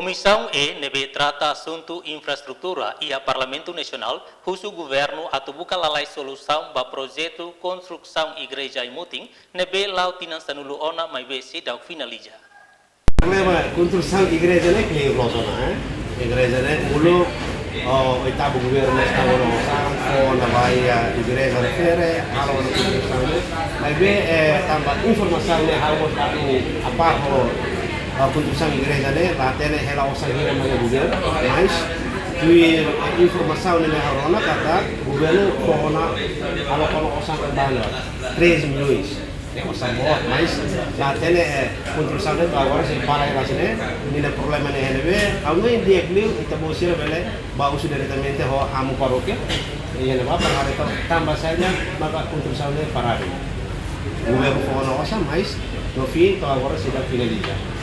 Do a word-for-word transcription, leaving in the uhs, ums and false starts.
Komisaun E ne'ebé trata asuntu infraestrutura iha Parlamentu Nasionál husu governu atu buka lalais solusaun ba projetu konstrusaun igreja imutin ne'ebé la'o tinan sanulu ona maibé seidauk finaliza. Problema konstrusaun igreja ne'e klaru loos ona, eh? Igreja ne'e uluk, oh, oitavu governu estava no osan, fó ona ba iha igreja refere, halo ona konstrusaun ne'e. Maibé, eh, tanba informasaun ne'e ha'u mós atu apar ho, ah, konstrusaun igreja ne'e, la hatene hela osan hira mak iha governu, mas tuir, eh, informasaun ne'ebé ha'u rona katak governu fó ona, aloka ona osan ke banda, três milhões. Ne'e osan boot, mas la hatene, eh, konstrusaun ne'e to'o agora sei para hela ne'e, ninia problema ne'e ne'ebé, ha'u hanoin di'ak liu, ita-boot sira bele bá husu diretamente ho amu parókia, iha ne'ebá para haree tan-, tanba saida maka konstrusaun ne'e paradu. Governu fó ona osan, mas no fim, to'o agora seidauk finaliza.